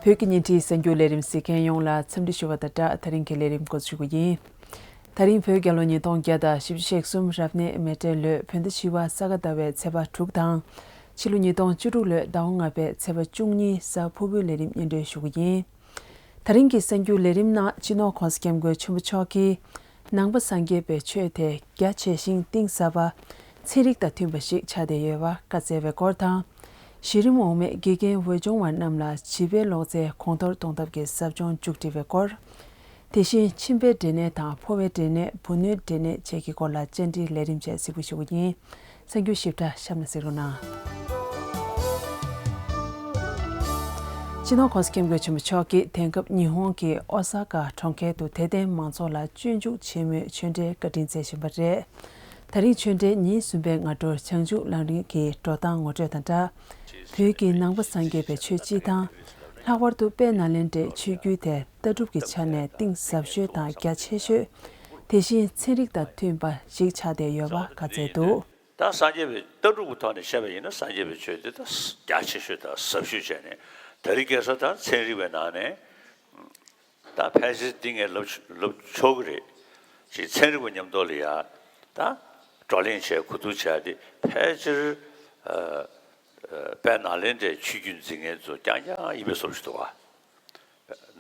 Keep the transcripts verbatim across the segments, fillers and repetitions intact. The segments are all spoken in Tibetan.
བོད་ཀྱི་བརྙན་འཕྲིན་གསར་འགྱུར་ལས་རིམ་གཟིགས་མཁན་ཡོངས་ལ་འཚམས་འདྲི་ཞུ་བ་དང་སྦྲགས། ད་རིང་གི་ལས་རིམ་འགོ་འཛུགས་ཞུ་གི་ཡིན། ད་རིང་བོད་རྒྱལ་ལོ་ཉིས་སྟོང་བརྒྱ་དང་བཞི་བཅུ་ཞེ་གསུམ་རབ་གནས་མེ་སྤྲེལ་ལོའི་བོད་ཟླ་བཞི་པ་ས་ག་ཟླ་བའི་ཚེས་པ་དྲུག་དང་། ཕྱི་ལོ་ཉིས་སྟོང་བཅུ་དྲུག་ལོའི་ཟླ་བ་ལྔ་པའི་ཚེས་པ་བཅུ་གཉིས་གཟའ་ཕུར་བུའི་ལས་རིམ་སྙན་སྒྲོན་ཞུ་གི་ཡིན། ད་རིང་གི་གསར་འགྱུར་ལས་རིམ་ནང་སྤྱི་ནོར་༸གོང་ས་༸སྐྱབས་མགོན་ཆེན་པོ་མཆོག་གིས་ནང་པ་སངས་རྒྱས་པའི་ཆོས་དེ་རྒྱ་ཆེ་ཞིང་གཏིང་ཟབ་པ། ཚན་རིག་དང་མཐུན་པ་ཞིག་ཆགས་བསྡད་ཡོད་པ་བཀའ་སྩལ་བའི་སྐོར་དང་། གཞི་རིམ་འོག་མའི་དགེ་རྒན་འོས་སྦྱོང་བ་རྣམས་ལ་བྱིས་པའི་ཀློག་རྩལ་གོང་མཐོར་གཏོང་ཐབས་ཀྱི་ཟབ་སྦྱོང་མཇུག་སྒྲིལ་བའི་སྐོར། དེ་བཞིན་མཆིན་པའི་འབྲས་ནད་དང་ཕོ་བའི་འབྲས་ནད། བུ་སྣོད་འབྲས་ནད་བཅས་ཀྱི་སྐོར་ལ་བཅར་འདྲིའི་ལས་རིམ་བཅས་གཟིགས་འབུལ་ཞུ་གི་ཡིན། གསར་འགྱུར་ཞིབ་ཕྲ་གཤམ་ལ་གཟིགས་རོགས་གནང་། སྤྱི་ནོར་༸གོང་ས་༸སྐྱབས་མགོན་ཆེན་པོ་མཆོག་གིས་དེང་སྐབས་ཉི་ཧོང་གི་ཨོ་ས་ཀ་གྲོང་ཁྱེར་དུ་དད་ལྡན་མང་ཚོགས་ལ་སྤྱོད་འཇུག་ཆེན་མོའི་ཆོས་འབྲེལ་བཀའ་དྲིན་སྩལ་བཞིན་པ་རེད། ད་རིང་ཆོས་འབྲེལ་ཉིན་གསུམ་པའི་སྔ་དྲོར་བྱང་ཆུབ་ལམ་རིམ་གྱི་འགྲོ་སྟངས་ངོ་སྤྲོད་དང་སྦྲགས། བོད་ཀྱི་ནང་པ་སངས་རྒྱས་པའི་ཆོས་སྤྱི་དང་། ལྷག་པར་དུ་དཔལ་ནཱ་ལེནྡྲའི་ཆོས་བརྒྱུད་དེ་ལྟ་གྲུབ་ཀྱི་ཆ་ནས་གཏིང་ཟབ་ཤོས་དང་རྒྱ་ཆེ་ཤོས། དེ་བཞིན་ཚན་རིག་དང་མཐུན་པ་ཞིག་ཆགས་བསྡད་ཡོད་པ་བཀའ་སྩལ་འདུག། ད་སངས་རྒྱས་པའི་ལྟ་གྲུབ་ཀྱི་ཐོག་ནས་བཤད་པ་ཡིན་ན། སངས་རྒྱས་པའི་ཆོས་དེ་ད་རྒྱ་ཆེ་ཤོས་དང་ཟབ་ཤོས་བྱས་ནས། དེ་རིང་ཁ་སང་ད་ཚན་རིག་པའི་ནང་ནས་ད་ཕལ་ཆེར་འདི་ངས་ལབ་ལབ་ཆོག་གི་རེད། ཅིག་ཚན་རིག་པ་མཉམ་དུ་ལ་ཡ་ད་བགྲོ་གླེང་བྱས། གོ་བསྡུར་བྱས་ཏེ། ཕལ་ཆེར་ཨ་ཨ་དཔལ་ནཱ་ལེནྡྲའི་ཆོས་བརྒྱུད་འཛིན་མཁན་ཚོ་རྐྱང་རྐྱང་ཡིན་པའི་བཟོ་ཞིག་འདུག་བ།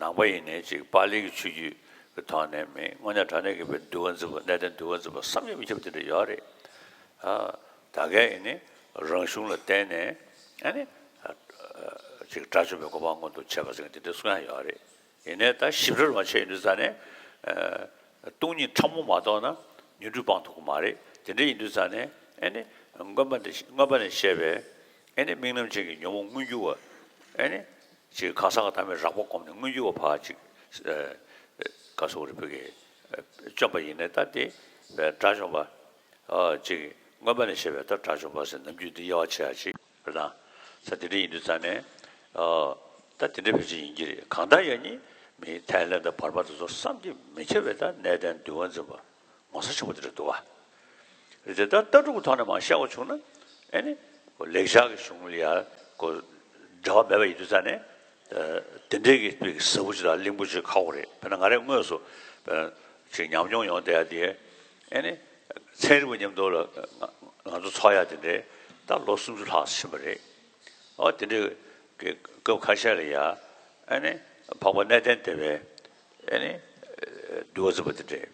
ནང་པ་ཡིན་ནའི་ཅིག་པཱ་ལིའི་ཆོས་བརྒྱུད་ཀྱི་ཐོག་ནས་མི་དངོས་གནས་དྲང་གནས་ཀྱི་བོད་འདུལ་བ་འཛིན་པ། གནས་བརྟན་འདུལ་བ་འཛིན་པ་བསམ་གྱིས་མི་ཁྱབ་དེ་འདྲ་ཡོད་རེད། ཨ་ད་གའི་ཡིན་ནའི་རང་གཞུང་ལ་བརྟེན་ནས། ཨ་ནི་ཨ་ཅིག་དགྲ་བཅོམ་པའི་གོ་འཕང་མངོན་དུ་བྱས་པ་ཟེར་མཁན་དེ་འདྲ་གསུང་ཡ་ཡོད་རེད། ཡིན་ནའི་ད་ཞིབ་ཕྲ་མ་བྱས་ཡིན་དུས་ཙང་ནས། ཨ་སྟོང་ཉིད་ཕྲ་མོ་མ་གཏོགས་ན་ཉོན་སྒྲིབ་སྤང་ཐུབ་ཀྱི་མ་རེད། དེ་འདྲ་ཡིན་དུས་ཙང་ནས། ཨ་ནི་མངོན་པ་ནས་མངོན་པ་ནས་བཤད་པའི། ཨ་ནི་དམིགས་རྣམ་ཅན་གྱི་ཉོན་མོངས་མངོན་གྱུར་བ། ཨ་ནི་ཅིག་གང་ཟག་གི་བདག་མེད་རགས་པ་བསྒོམས་ནས་མངོན་གྱུར་བ་ཕར་ཅིག་ཨ་ག་སོགས་རེ་བོད་ཀྱི་ཨ་བཅོམ་པ་ཡིན་ནའི། ད་དེ་དགྲ་བཅོམ་པ། ཨ་ཅིག་མངོན་པ་ནས་བཤད་པའི་ད་དགྲ་བཅོམ་པ་ཟེར་ནམ་རྒྱུན་འདི་དབྱེ་བ་ཕྱེ་ཡ་ཅིག་རེད་དང་། ས་དེ་འདྲ་ཡིན་དུས་ཙང་ནས། ཨ་ད་དེ་འདྲ་ཕལ་ཆེར་ཡིན་གྱི་རེད། གང་ལྟར་ཡང་ནི་མི་ཐའི་ལེན་དང་བར་པ་དེ་ཚོ་བསམ་གྱིས་མི་ཁྱབ་པའི་ད་གནས་བརྟན་འདུལ་བ་འཛིན་པ་ངོ་མཚར་ཆེན་པོ་དེ་འདྲ་འདུག་བ། རེད་དེ། ད་ལྟ་གྲུབ་ཀྱི་ཐོག་ནས་མར་བཤད་པ་བྱུང་ན། ཨ་ནི་ལེགས་སྦྱར་གྱི་གཞུང་ལ་ཡ་གོ་འབྲེལ་བ་མེད་པ་ཡིན་དུས་ཙང་ནས། ཨ་དེ་འདྲའི་གི་དཔེ་གི་ཟབ་པོ་ཅིག་དང་བརླིང་པོ་ཅིག་ཁག་པོ་རེད། དཔེར་ན་ང་རས་དངོས་སུ་ཨ་ཅིག་ཉམས་མྱོང་ཡོང་བསྡད་ཡ་དེ། ཨ་ནི་ཚན་རིག་པ་མཉམ་དུ་ལ་ང་ང་ཚོ་ཚོགས་ཡ་དེ་འདྲའི་ད་ལོ་སུམ་ཅུ་ལྷག་ཕྱིན་པ་རེད། ཨོ་དེ་འདྲའི་གི་སྐབས་ཁ་ཤས་ལ་ཡ། ཨ་ནི་འཕགས་པ་གནས་བརྟན་སྡེ་པའི། ཨ་ནི་ཨ་འདུལ་བ་འཛིན་པ་དེ་འདྲས།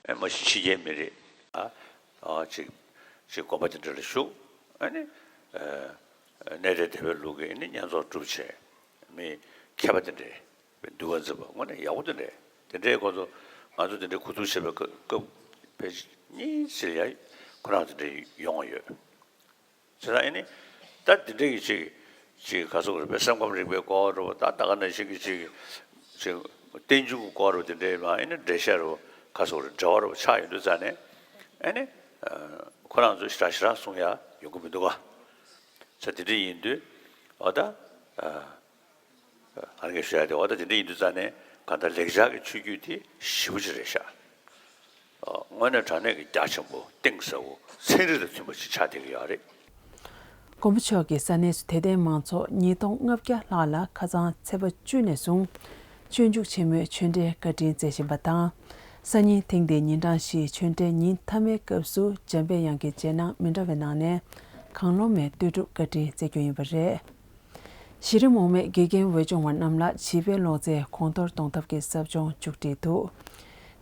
ཨ་མ་གཞི་ཕྱི་རྒྱལ་མི་རེད། ཨ་ཨ་ཅིག་ཅིག་དགོན་པ་དེ་འདྲ་ལ་བཞུགས། ཨ་ནི་ཨ་གནས་བརྟན་སྡེ་པའི་ལུགས་ཀྱི་ཨ་ནི་བསྙེན་རྫོགས་སྒྲུབ་བྱས། མི་མཁས་པ་དེ་འདྲས། འདུལ་བ་འཛིན་པ་དངོས་གནས་ཡག་པོ་དེ་འདྲས། དེ་འདྲའི་ཁོ་ཚོ་ང་ཚོ་དེ་འདྲའི་གོ་བསྡུར་བྱེད་པའི་སྐབས་སྐབས་ཕལ་ཆེར་གཉིས་ཙམ་ཡ་ཁོ་རང་དེ་འདྲས་ཡོང་བ་ཡོད། བྱས་ཙང་ཨ་ནི་ད་འདི་འདྲའི་གི་ཅིག་ཅིག་ག་ཚོད་རེད་པས། སེམས་ཁམས་རིག་པའི་སྐོར་རོ། ད་ད་ག་ནང་བཞིན་གྱི་ཅིག་ཅིག་རྟེན་འབྱུང་གི་སྐོར་རོ། དེ་འདྲའི་མ་ཨ་ནི་འགྲེལ་བཤད་རོ། ག་ཚོད་རེད། འབྲེལ་བ་རོ་ཆགས་ཡོང་དུས་ཙང་ནས། ཨ་ནི་ཨ་ཁོ་རང་ཚོ་ཞེ་དྲག་ཞེ་དྲག་གསུང་ཡ་ཡོང་གི་མི་འདུག་ག། བྱས་དེ་འདྲ་ཡིན་དུས་ཨོ་ད་ཨ། ཨ་ངས་ཞུ་ཡ་དེ། འོ་ད་དེ་འདྲ་ཡིན་དུས་ཙང་ནས་གང་ལྟར་ལེགས་སྦྱར་གྱི་ཆོས་བརྒྱུད་དེ་ཞེ་པོ་ཅིག་རེད་ཤག། ཨ་དངོས་གནས་དྲང་གནས་ཀྱི་རྒྱ་ཆེན་པོ་གཏིང་ཟབ་པོ་ཚན་རིག་དང་མཐུན་པ་ཞིག་ཆགས་བསྡད་ཀྱི་ཡོད་རེད། མགོན་པོ་མཆོག་གིས་ས་གནས་སུ་དད་ལྡན་མང་ཚོགས་ཉིས་སྟོང་ལྔ་བརྒྱ་ལྷག་ལ་ཁ་སང་ཚེས་པ་བཅུ་ནས་བཟུང་སྤྱོད་འཇུག་ཆེན་མོའི་ཆོས་འབྲེལ་བཀའ་དྲིན་སྩལ་བཞིན་པ་དང་། སང་ཉིན་ཐེངས་འདིའི་ཉིན་གྲངས་བཞིའི་ཆོས་འབྲེལ་ཉིན་མཐའ་མའི་སྐབས་སུ་འཇམ་དཔལ་དབྱངས་ཀྱི་རྗེས་གནང་མི་འདྲ་བའི་ནང་ནས་གང་བློ་མའི་བསྟོད་སྒྲུབ་བཀའ་དྲིན་སྩལ་རྒྱུ་ཡིན་པ་རེད། གཞི་རིམ་འོག་མའི་དགེ་རྒན་འོས་སྦྱོང་བ་རྣམས་ལ་བྱིས་པའི་ཀློག་རྩལ་གོང་མཐོར་གཏོང་ཐབས་ཀྱི་ཟབ་སྦྱོང་མཇུག་སྒྲིལ་འདུག།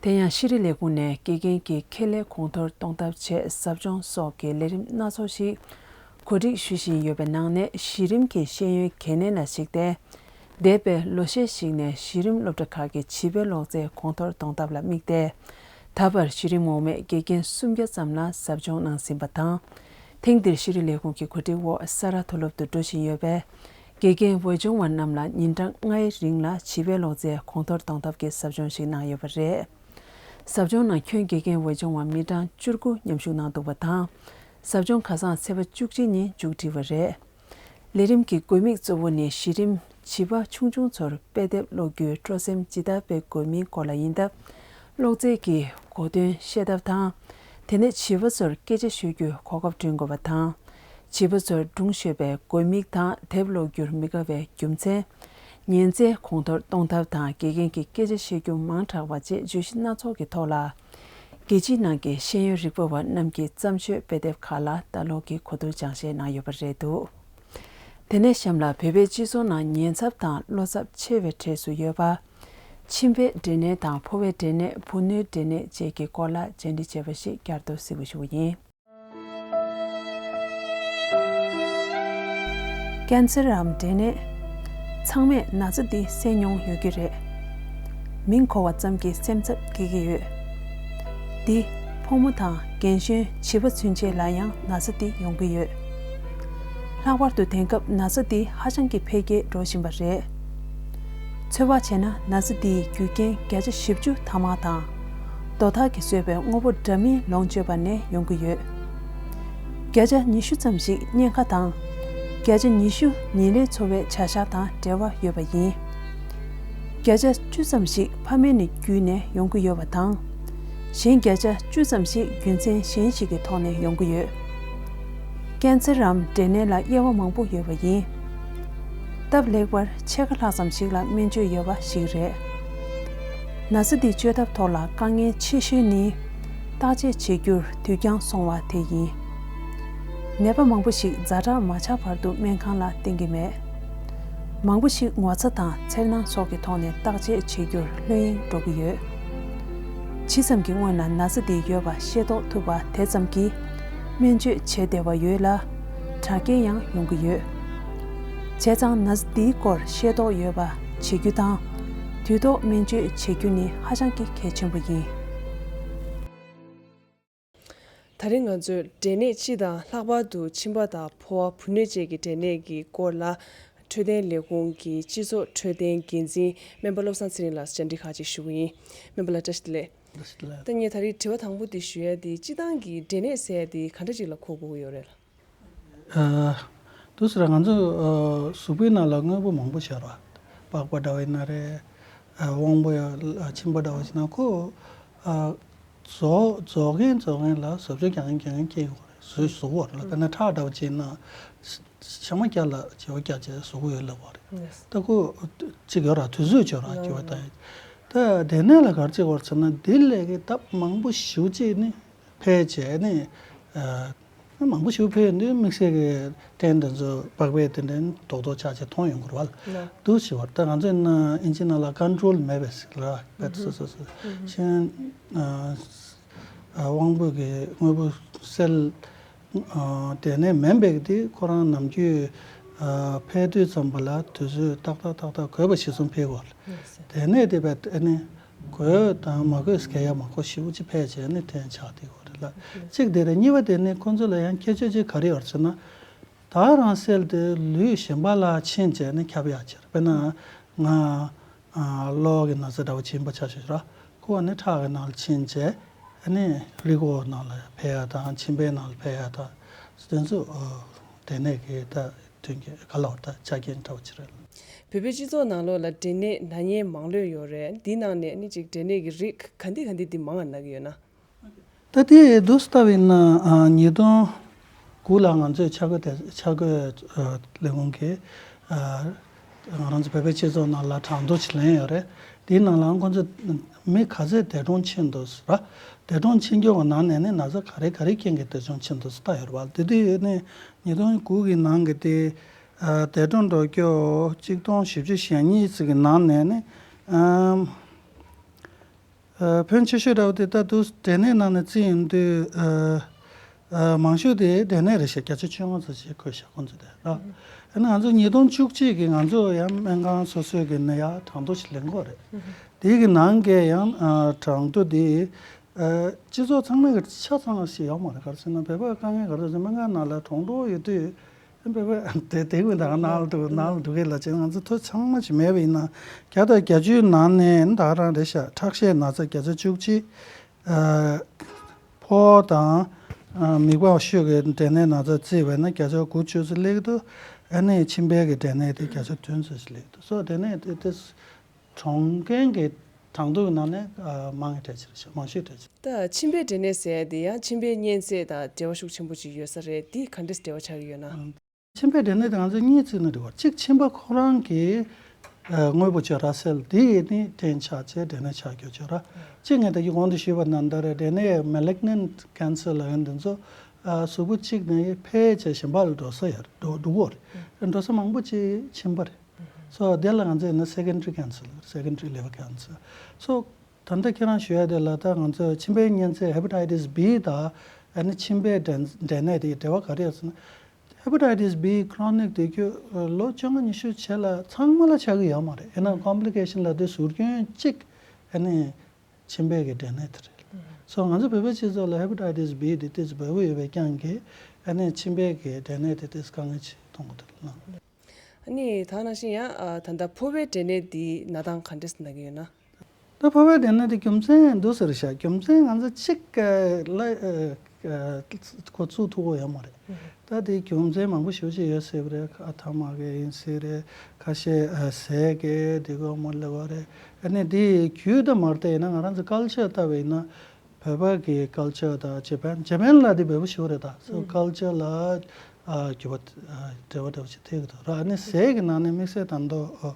དེ་ཡང་ཤེས་རིག་ལས་ཁུངས་ནས་དགེ་རྒན་གྱི་ཁྱད་ལས་གོང་མཐོར་གཏོང་ཐབས་ཆེད་ཟབ་སྦྱོང་སོགས་ཀྱི་ལས་རིམ་སྣ་ཚོགས་ཤིག་གོ་སྒྲིག་ཞུ་བཞིན་ཡོད་པའི་ནང་ནས། གཞི་རིམ་གྱི་ཤེས་ཡོན་གལ་གནད་ལ་གཞིགས་ཏེ། འདས་པའི་ལོ་ཤས་ཤིག་ནས་གཞི་རིམ་སློབ་གྲྭ་ཁག་གི་བྱིས་པའི་ཀློག་རྩལ་གོང་མཐོར་གཏོང་ཐབས་ལ་དམིགས་ཏེ། ད་བར་གཞི་རིམ་འོག་མའི་དགེ་རྒན་སུམ་བརྒྱ་ཙམ་ལ་ཟབ་སྦྱོང་གནང་ཟིན་པ་དང་། ཐེངས་འདིར་ཤེས་རིག་ལས་ཁུངས་ཀྱི་གོ་སྒྲིག་འོག་ས་རཱ་མཐོ་སློབ་ཏུ་འགྲོ་བཞིན་ཡོད་པའི་དགེ་རྒན་འོས་སྦྱོང་བ་རྣམས་ལ་ཉིན་གྲངས་ལྔའི་རིང་ལ་བྱིས་པའི་ཀློག་རྩལ་གོང་མཐོར་གཏོང་ཐབས་ཀྱི་ཟབ་སྦྱོང་ཞིག་གནང་ཡོད་པ་རེད། ཟབ་སྦྱོང་ནང་ཁྱོན་དགེ་རྒན་འོས་སྦྱོང་བ་མི་གྲངས་བཅུ་དགུ་མཉམ་ཞུགས་གནང་འདུག་པ་དང་། ཟབ་སྦྱོང་ཁ་སང་ཚེས་པ་བཅུ་གཅིག་ཉིན་མཇུག་སྒྲིལ་བ་རེད། ལས་རིམ་གྱི་དགོས་དམིགས་གཙོ་བོ་ནི་གཞི་རིམ་བྱིས་པ་ཆུང་ཆུང་ཚོར་དཔེ་དེབ་ཀློག་རྒྱུའི་སྤྲོ་སེམས་ཇི་ལྟར་སྤེལ་དགོས་མིན་སྐོར་ལ་ཡིན་སྟབས། ཀློག་རྩལ་གྱི་གོ་དོན་ཤེས་ཐབས་དང་། དེ་ནས་བྱིས་པ་ཚོར་སྐད་ཆ་ཤོད་རྒྱུའི་གོ་སྐབས་བསྐྲུན་དགོས་པ་དང་། བྱིས་པ་ཚོར་སྒྲུང་ཤོད་པའི་དགོས་དམིགས་དང་དེབ་ཀློག་རྒྱུར་མི་དགའ་བའི་རྒྱུ་མཚན། ཉན་རྩལ་གོང་མཐོར་གཏོང་ཐབས་དང་། དགེ་རྒན་གྱི་སྐད་ཆ་བཤད་རྒྱུ་མང་དྲགས་པ་བཅས་བརྗོད་གཞི་སྣ་ཚོགས་ཀྱི་ཐོག་ལ། རྒྱལ་སྤྱིའི་ནང་གི་ཤེས་ཡོན་རིག་པ་བ་རྣམས་ཀྱི་བརྩམས་ཆོས་དཔེ་དེབ་ཁག་ལ་ལྟ་ཀློག་གི་གོ་བསྡུར་སྦྱང་བཤད་གནང་ཡོད་པ་རེད་འདུག་དེ་ནས་གཤམ་ལ་བོད་པའི་སྤྱི་ཚོགས་ནང་ཉེན་ཚབས་དང་བློ་འཚབ་ཆེ་བའི་གྲས་སུ་ཡོད་པ། མཆིན་པའི་འབྲས་ནད་དང་ཕོ་བའི་འབྲས་ནད། བུ་སྣོད་འབྲས་ནད་བཅས་ཀྱི་སྐོར་ལ་བཅར་འདྲི་བྱས་པ་ཞིག་བསྐྱར་དུ་གཟིགས་པ་ཞུ་བ་ཡིན། ཀན་སར་འམ་འབྲས་ནད། ཚང་མས་ན་ཚ་འདི་སེལ་མྱོང་ཡོད་ཀྱི་རེད། མིང་གོ་བ་ཙམ་གྱིས་སེམས་འཚབ་སྐྱེ་གི་ཡོད། འདི་ཕོ་མོ་དང་རྒན་གཞོན་བྱིས་པ་ཚུན་ཆད་ལ་ཡང་ན་ཚ་འདི་ཡོང་གི་ཡོད། ལྷག་པར་དུ་དེང་སྐབས་ན་ཚ་འདི་ཧ་ཅང་གི་འཕེལ་རྒྱས་འགྲོ་བཞིན་པ་རེད། ཚོད་དཔག་བྱས་ན་ན་ཚ་འདིའི་རྒྱུ་རྐྱེན་བརྒྱ་ཆ་བཞི་བཅུ་ཐ་མག་དང་། རྡོ་ཐག་གིས་བཟོས་པའི་དངོས་པོ་འདྲ་མིན་ལོངས་སྤྱོད་པ་ནས་ཡོང་གི་ཡོད། བརྒྱ་ཆ་ཉི་ཤུ་ཙམ་ཞིག་གཉན་ཁ་དང་། བརྒྱ་ཆ་ཉི་ཤུ་ཉིན་རེའི་འཚོ་བའི་བྱ་གཞག་དང་འབྲེལ་བ་ཡོད་པ་ཡིན། བརྒྱ་ཆ་བཅུ་ཙམ་ཞིག་ཕ་མེས་ནས་བརྒྱུད་ནས་ཡོང་གི་ཡོད་པ་དང་། གཞན་བརྒྱ་ཆ་བཅུ་ཙམ་ཞིག་རྒྱུ་མཚན་གཞན་ཞིག་གི་ཐོག་ནས་ཡོང་གི་ཡོད། ཀན་སར་རམ་འབྲས་ནད་ལ་དབྱེ་བ་མང་པོ་ཡོད་པ་ཡིན། སྟབས་ལེགས་པར་ཕྱེད་ཀ་ལྷག་ཙམ་ཞིག་ལ་སྨན་བཅོས་ཡོད་པ་ཞིག་རེད། ན་ཚ་འདི་བཅོས་ཐབས་ཐོག་ལ་དཀའ་ངལ་ཆེ་ཤོས་ནི། བརྟག་དཔྱད་བྱེད་རྒྱུར་དུས་འགྱངས་སོང་བ་དེ་ཡིན། ནད་པ་མང་པོ་ཞིག་ཛ་དྲག་མ་ཆགས་བར་དུ་སྨན་ཁང་ལ་བསྟེན་གྱི་མེད། མང་པོ་ཞིག་ངོ་ཚ་དང་འཚེར་སྣང་སོགས་ཀྱི་ཐོག་ནས་བརྟག་དཔྱད་བྱེད་རྒྱུར་ལྷོད་གཡེང་འགྲོ་གི་ཡོད། ཇི་ཙམ་གྱི་སྔོན་ལ་ན་ཚ་འདི་ཡོད་པ་ཤེས་རྟོགས་ཐུབ་པ་དེ་ཙམ་གྱིས་སྨན་བཅོས་བྱེད་བདེ་བ་ཡོད་ལ། དྲག་སྐྱེད་ཡང་ཡོང་གི་ཡོད། བྱས་ཙང་ན་ཚ་འདིའི་སྐོར་ཤེས་རྟོགས་ཡོད་པ་བྱེད་རྒྱུ་དང་། དུས་ཐོག་སྨན་བཅོས་བྱེད་རྒྱུ་ནི་ཧ་ཅང་གི་གལ་ཆེན་པོ་ཡིན། ད་རིང་ང་ཚོས་འབྲས་ནད་སྤྱི་དང་། ལྷག་པར་དུ་མཆིན་པ་དང་ཕོ་བ་བུ་སྣོད་བཅས་ཀྱི་འབྲས་ནད་ཀྱི་སྐོར་ལ། འཕྲོད་བསྟེན་ལས་ཁུངས་ཀྱི་སྤྱི་ཚོགས་འཕྲོད་བསྟེན་འགན་འཛིན་སྨན་པ་བློ་བཟང་ཚེ་རིང་ལགས་སུ་བཅར་འདྲི་ཁག་ཅིག་ཞུ་གི་ཡིན། སྨན་པ་ལགས་བཀྲ་ཤིས་བདེ་ལེགས། བཀྲ་ཤིས་བདེ་ལེགས། ད་ངས་ད་རེས་དྲི་བ་དང་པོ་འདི་ཞུ་ཡ་འདི། སྤྱིར་བཏང་གི་འབྲས་ནད་ཟེར་ཡ་འདི་ག་འདྲ་ཅིག་ལ་གོ་དགོས་ཀྱི་ཡོད་རེད་ལགས། ཨ། དུས་སུ་ར་ང་ཚོ་ཨ་གཟུགས་པོའི་ནང་ལ་དངོས་པོ་མང་པོ་ཤར་བ། པགས་པ་འདྲ་བ་ཡིན་ན་རེད། ཨ་དབང་པོ་ཡ་ཨ་མཆིན་པ་འདྲ་བ་ཞིག་ན་ཁོ་ཨ་རྫོགས་རྫོགས་མཁན་རྫོགས་མཁན་ལ་བཟོ་བཅོས་རྒྱག་མཁན་རྒྱག་མཁན་སྐྱེ་ཡོང་བ་རེད། བཟོས་བཟོ་བ་རེད་ལ། དཔེར་ན་ཁྲག་འདྲ་བ་ཅིག་ཡིན་ན་ཤ་མ་བརྒྱབ་ལ་བྱེ་བ་བརྒྱབ་བྱས་བཟོ་གི་ཡོད་ལབ་པ་རེད། ད་ཁོ་གཅིག་ཡོད་ར། དུས་ཚོད་ཅིག་ཡོད་ར། བྱེ་བ་ད་ད་འབྲས་ནད་ལ་ག་རེ་བྱེད་དགོས་ཟེར་ན། འདི་ལས་ཀྱི་ལྡབ་མང་པོ་ཞེ་པོ་ཅིག་ནི་འཕེལ་བྱས་ནི། ཨ། མང་པོ་ཞིག་འཕེལ་ཡོང་དུས་དམིགས་བསལ་གྱི་སྐྲན་དེ་ཚོ་པགས་པའི་དེ་འདྲའི་རྡོག་རྡོག་ཆགས་བྱས་མཐོང་ཡོང་གི་རེད་བ། ལགས། འདུག་ཞེས་པར་ད་ང་ཚོའི་ནང་ཨིན་ཇི་ནང་ལ་ཀོན་ཊོལ་མེད་པའི་ཟེར་ལ། བེད་སོ་སོ་སོ་ཤིང་། ཨ། དབང་པོ་གི་དངོས་པོ་སེལ། ཨ། དེ་ནས་མེད་པའི་དེ་ཁོ་རང་ནམ་རྒྱུན་ཨ་འཕེལ་དུས་ཙམ་པ་ལ་དུས་ཚོད་ཏག་ཏག་ཏག་ཏག་དགོས་པ་གཞིར་བཟུང་འཕེལ་བ། དེ་ནས་དེ་བས་ཨ་ནི་དགོས་དང་མ་དགོས་ཟེར་ཡ་མང་པོ་ཞེ་པོ་ཅིག་འཕེལ་བྱས་ནས་དེ་ཆགས་བསྡད་ཡོད་རེད་ལ། གཅིག་དེ་རེད། གཉིས་པ་དེ་ནི་ཁོང་ཚོ་ལ་ཡང་ཁྱད་ཆོས་ཅིག་ག་རེ་ཡོད་ཟེར་ན། ད་རང་སེལ་དེ་ལུས་གཞན་པ་ལ་ཕྱིན་བྱས་ནས་ཁྱབ་ཡག་ཕྱིར། དཔེར་ན་ང་ཨ་གློ་བ་གི་ན་ཚ་འདྲ་བོ་ཕྱིན་པ་ཆ་བཞག་ར། ཁོ་བ་ནི་ཁྲག་གི་ནང་ལ་ཕྱིན་བྱས་ཨ་ནི་རིགས་ཁོག་ནང་ལ་འཕེལ་ཡག་དང་མཆིན་པའི་ནང་ལ་འཕེལ་ཡག་དང་། དེ་ཚོ་ཨ་དེ་ནས་གི་ད་དོན་གྱི་ག་ལ་བར་ད་ཆ་རྐྱེན་འདྲ་བོ་ཅིག་རེད། བོད་པའི་སྤྱི་ཚོགས་ནང་ལོགས་ལ་འབྲས་ནད་ན་མཁན་མང་ལོས་ཡོད་རེད། འདི་ནང་ནས་ནི་ཅིག་འབྲས་ནད་ཀྱི་རིགས་ག་འདི་ག་འདི་འདི་མང་ང་ན་གི་ཡོད་ན། ད་དེ་དུས་ལྟ་བུ་ཡིན་ན་ཨ་ཉིས་སྟོང་དགུ་ལ་ང་ཚོས་འཆར་འགོད་དེ་འཆར་འགོད་ཨ་ལས་ཁུངས་ཀྱིས་ཨ་ང་རང་ཚོ་བོད་པའི་སྤྱི་ཚོགས་ནང་ལ་གྲངས་ཐོ་ཅིག་ལེན་ཡོད་རེད། དེའི་ནང་ལ་ཁོང་ཚོ་མི་ག་ཚོད་འདས་གྲོངས་ཕྱིན་འདུག་ཟེར་ར། འདས་གྲོངས་ཕྱིན་རྒྱུ་གི་ནང་ནས་ནི་ན་ཚ་ག་རེ་ག་རེ་རྐྱེན་གྱིས་འདས་གྲོངས་ཕྱིན་འདུག་ཟེར་ལྟ་ཡོད་རེད་བ། དེ་དུས་ནི་ཉིས་སྟོང་དགུ་གི་ནང་གི་དེ་ཨ་འདས་གྲོངས་འགྲོ་རྒྱུ་གཅིག་སྟོང་བཞི་བཅུ་ཞེ་གཉིས་ཙམ་གྱི་ནང་ནས་ནི་ཨམ། ཨ་ཕོན་ཆེ་ཤོས་འདྲ་བོ་དེ་ད་དུང་འབྲས་ནད་ནང་ནས་བརྩིས་ཡོང་དུས་ཨ་ཨ་མང་ཤོས་དེ་འབྲས་ནད་རེད་ཤག་བརྒྱ་ཆ་བཅོ་ལྔ་ཙམ་ཞིག་འཁོད་ཤག་ཁོང་ཚོ་དེ་ར། ཨ་ནི་ང་ཚོ་ཉིས་སྟོང་བཅུ་གཅིག་གི་ང་ཚོ་ཡང་སྨན་ཁང་སོ་སོའི་གི་ནས་ཡང་གྲངས་ཐོ་ཞིག་ལེན་གྱི་ཡོད་རེད། དེའི་གི་ནང་གི་ཡང་ཨ་གྲངས་ཐོ་དེ་ཨ་སྤྱི་ཚོགས་ཚང་མའི་གི་ཆ་ཚང་ཞིག་ཡོད་མ་རེད། ག་རེ་ཟེར་ན་བོད་པ་དཀའ་ངལ་ག་རེ་ཟེར། སྨན་ཁང་ནང་ལ་གྲོངས་འགྲོ་ཡོད་དུས། དེ་དེ་ཀུན་ད་ནང་ལ་འདུག་ནང་ལ་འདུག་གི་ལ་ཅིག་ང་ཚོ་ཐོ་ཚང་མ་ཅིག་མེད་པ་ཡིན་ན། བརྒྱ་དང་བརྒྱད་ཅུའི་ནང་ནས་ད་ག་རང་རེད་ཤག་ཁྲག་ཤེད་ན་ཚ་བརྒྱ་ཆ་བཅུ་གཅིག་ཨ་ཕོ་དང་ཨ་མིད་པ་ཤོས་ཀྱི་འབྲས་ནད་ན་ཚ་བརྩིས་པས་ན་བརྒྱ་ཆ་དགུ་བཅུ་ཙམ་སླེབས་འདུག་ཨ་ནི་མཆིན་པའི་གི་འབྲས་ནད་དེ་བརྒྱ་ཆ་བདུན་ཙམ་ཞིག་སླེབས་འདུག་སོ་དེ་ནས་དེ་དེ། གྲོངས་མཁན་གྱི་གྲངས་ཐོ་གི་ནང་ནས་ཨ་མང་བའི་གྲས་ཅིག་རེད་ཤག་མང་ཤོས་གྲས་ཅིག་ད་མཆིན་པའི་འབྲས་ནད་ཟེར་ཡ་དེ་ཡང་མཆིན་པའི་གཉན་ཚད་དང་འབྲེལ་བ་ཤུགས་ཆེན་པོ་ཅིག་ཡོད་ས་རེད། འདི་ག་འདྲས་འབྲེལ་བ་ཆགས་ཀྱི་ཡོད་ན། མཆིན་པའི་འབྲས་ནད་དེ་ང་ཚོས་གཉིས་བརྩིས་ན་འགྲིག་པ། གཅིག་མཆིན་པ་ཁོ་རང་གི་ དངོས་པོ་བྱས་ར་སེལ་དེ་ནི་སྐྲན་ཆགས་བྱས་འབྲས་ནད་ཆགས་རྒྱུ་བྱས་ར། གཅིག་ངས་ད་གི་གོང་དུ་ཞུས་པ་ནང་ལྟར་འབྲས་ནད་མེ་ལིག་ནན་ཁན་སར་ལབ་མཁན་དེ་ཚོ་གཟུགས་པོ་གཅིག་ནས་འཕེལ་བྱས་གཞན་པ་ལ་འགྲོ་ས་ཡོད་རེད། འགྲོ་འགྲོ་གི་ཡོད་རེད། འགྲོ་ས་མང་པོ་ཅིག་མཆིན་པ་རེད། སོ་དེ་ལ་ང་ཚོས་ན་secondary cancer, secondary liver cancer. སོ་ད་ལྟ་ཁྱེད་རང་ཞུ་ཡ་དེ་ལ་ད་ང་ཚོས་མཆིན་པའི་གཉན་ཚད་hepatitis B དང་ཨ་ནི་མཆིན་པའི་འབྲས་འབྲས་ནད་དེ་འབྲེལ་བ་ག་རེ་ཡོད་ཟེར་ན། hepatitis B chronic དེ་ཁྱོད་ལོ་བཅོ་ལྔ་ཉི་ཤུ་བྱས་ལ་ཚང་མ་ལ་ཆགས་ཀྱི་ཡོད་མ་རེད། ཡིན་ན་complication ལབ་དུས་ཟུར་སྐྱོན་གཅིག་ཨ་ནི་མཆིན་པའི་གི་འབྲས་ནད་དེ་རེད། སོ་ང་ཚོ་བོད་པའི་སྤྱི་ཚོགས་ལ་hepatitis B དེ་ཏོག་ཙམ་འབར་པོ་ཡོད་པའི་རྐྱེན་གྱིས་ཨ་ནི་མཆིན་པའི་གི་འབྲས་ནད་དེ་ཏོག་ཙམ་དཀའ་ངལ་ཆེ་མཐོང་གི་འདུག་ལགས། ཨ་ནི་ད་ག་ནང་བཞིན་ཡང་ཨ་ད་ལྟ་ཕོ་བའི་འབྲས་ནད་འདི་ན་སྟངས་ག་འདྲས་སེ་ན་གི་ཡོད་ན། ད་ཕོ་བའི་འབྲས་ནད་དེ་རྒྱུ་མཚན་འདུག་ཟེར་ཤག་རྒྱུ་མཚན་ང་ཚོ་གཅིག་ལ་ཁོ་བཙུགས་ཐུབ་ཀྱི་ཡོད་མ་རེད། ད་དེ་རྒྱུ་མཚན་མང་པོ་ཞེ་པོ་ཅིག་ཡོད་སྲིད་པ་རེད། ཨ་ཐ་མག་གི་ཡིན་སྲིད་རེད། ཁ་ཤས་ཟས་ཀྱི་དེ་གོ་མ་ལེ་བ་རེད། ཨ་ནི་དེ་རྒྱུད་དུ་མ་བལྟས་ཡིན་ན་ང་རང་ཚོ་ཀལ་ཆར་ལྟ་བ་ཡིན་ན། བོད་པ་གི་ཀལ་ཆར་དང་ཇེ་པན་ཇེ་པན་ལ་དེ་འབར་པོ་ཞེ་པོ་རེད། ད་སོ་ཀལ་ཆར་ལ་ཨ་འགྱུར་བ་ཨ་འབྲེལ་བ་འདྲ་བོ་ཞིག་ཐེབས་ཀྱི་འདུག་ར། ཨ་ནི་ཟས་ཀྱི་ནང་ནས་དམིགས་བསལ་ད་དུང་ཨ་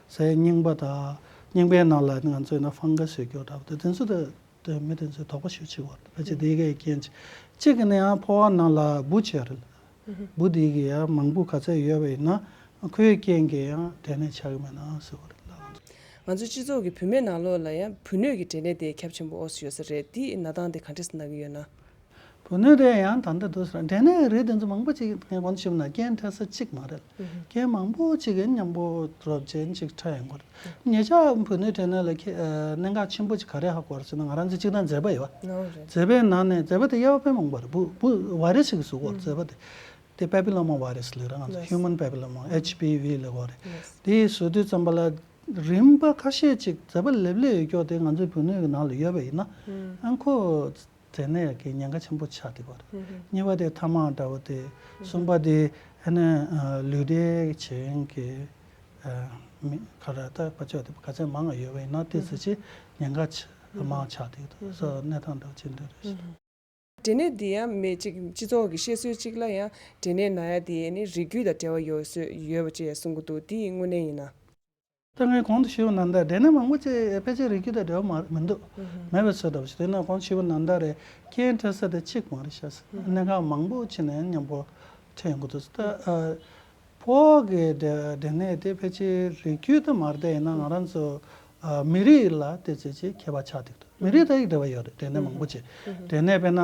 ཟས་རྙིང་པ་དང་རྙིང་པའི་ནང་ལ་ང་ཚོས་ན་ཕང་ག་ཟེར་རྒྱུ་འདྲ་བོ་དེ་དེ་ཚོ་དེ་དེ་མི་དེ་ཚོས་དོགས་པ་ཞེ་པོ་ཅིག་འོར། ཕལ་ཆེར་དེ་གའི་རྐྱེན་གཅིག་གཅིག་གི་ནི་ཡང་ཕོ་བ་ནང་ལ་འབུ་བྱས་རེད། འབུ་དེ་གི་ཡང་མང་པོ་ག་ཚད་ཡོད་པ་ཡིན་ན་ཁོའི་རྐྱེན་གྱིས་ཡང་འབྲས་ནད་ཆགས་ཀྱི་མེད་ན་ཟེར་བ་རེད་ལགས། ང་ཚོ་སྤྱི་ཚོགས་ཀྱི་བུད་མེད་ནང་ལོགས་ལ་ཡང་བུ་སྣོད་ཀྱི་འབྲས་ནད་དེ་ཁྱབ་ཆེན་པོ་ཨོ་སི་ཡོད་ས་རེད། དེ་ན་སྟངས་དེ་ག་འདྲས་སེ་ན་གི་ཡོད་ན། བུ་སྣོད་དེ་ཡང་ད་ལྟ་འདུག་ཟེར་འབྲས་ནད་རིགས་དེ་ཚོ་མང་པོ་ཅིག་ངས་གོང་དུ་ཞུས་པ་ན་རྐྱེན་འཕྲད་ས་གཅིག་མ་རེད། རྐྱེན་མང་པོ་ཅིག་གི་མཉམ་པོ་རོབ་ཅན་ཅིག་འཕྲད་ཡོང་གི་རེད། ཉེ་ཆར་བུ་སྣོད་འབྲས་ནད་ལ་ཁྱེད་ཨ་གནད་འགག་ཆེན་པོ་ཅིག་ག་རེ་ཧ་གོ་བ་རེད་ཟེར་ན། ང་རང་ཚོ་གཅིག་དང་མཛེས་པ་ཡོད་པ། ནོ་རེད། མཛེས་པའི་ནང་ནས་མཛེས་པ་དེ་གཡས་པ་དཔེ་མང་པོ་རེད། འབུ་འབུ་ཝའི་རེ་སི་ཞིག་གིས་བཟོ་གི་ཡོད་རེད་མཛེས་པ་དེ། དེ་པེ་པི་ལོ་མ་ཝའི་རེ་སི་ལབ་རེད། ང་ཚོ་ཡེས། ཧིའུ་མན་པེ་པི་ལོ་མ་ཨེཆ་པི་ཝི་ལབ་གི་ཡོད་རེད། ཡེས། དེ་བཟོ་དུས་ཙམ་པ་ལ་རིམ་པ་ཁ་ཤས་ཅིག་མཛེས་པ་ལེབ་ལེབ་ཡོད་ཀྱོག་དེ་ང་ཚོའི་བུ་སྣོད་ཀྱི་ནང་ལ་ཡོད་པ་ཡིན་ན། ཨང་ཁོ་འབྲས་ནད་ཀྱི་ཉེན་ཁ་ཆེན་པོ་ཆགས་བསྡད་ཡོད་རེད། གཉིས་པ་དེ་ཐ་མག་འདྲ་བོ་དེ། གསུམ་པ་དེ་ཨ་ནི་ལུས་འབྲེལ་བྱེད་མཁན་གྱི་མི་ག་རེ་ད་ཕར་ཕྱོགས་དེ་ག་ཚད་མང་ང་ཡོད་པ་ཡིན་ན་དེ་ཚོ་ཅིག་ཉེན་ཁ་ཆེ་མང་ཆགས་བསྡད་ཀྱི་འདུག་སོ་གནས་སྟངས་འདྲ་བོ་ཅིག་འདྲ་རེད། འབྲས་ནད་འདི་ཡང་མི་གཅིག་སྤྱི་ཚོགས་ཀྱི་བཤད་སྲོལ་གཅིག་ལ་ཡང་འབྲས་ནད་ན་ཡ་དེ་ནི་རིགས་རྒྱུད་དང་འབྲེལ་བ་ཡོད་སྲོལ་ཡོད་པ་ཅིག་ཡང་གསུང་གི་འདུག་འདི་དངོས་གནས་ཡིན་ན། ད་ངས་གོང་དུ་ཞུས་པ་ནང་ལྟར་འབྲས་ནད་མང་པོ་ཅིག་ཕལ་ཆེར་རིགས་རྒྱུད་དང་འབྲེལ་བ་མ་མི་འདུག་མེད་པའི་ཚོད་འདྲ་བོ་ཞིག་དེ་ན་གོང་དུ་ཞུས་པ་ནང་ལྟར་རེད། རྐྱེན་འཕྲད་ས་དེ་གཅིག་མ་རེད་ཤག་གནད་འགག་མང་པོ་ཅིག་ནས་མཉམ་པོ་འཕྲད་ཡོང་གི་འདུག་ད་ཨ་ཕོ་བ་གི་འབྲས་འབྲས་ནད་དེ་ཕལ་ཆེར་རིགས་རྒྱུད་དུ་མ་རེད། ཡིན་ན་ང་རང་ཚོ་ཨ་མི་རིགས་ལ་དེ་ཚོ་ཅིག་ཁྱད་པར་ཆགས་བསྡད་འདུག་མི་རིགས་དང་ཡང་འབྲེལ་བ་ཡོད་རེད། འབྲས་ནད་མང་པོ་ཅིག་འབྲས་ནད་དཔེར་ན་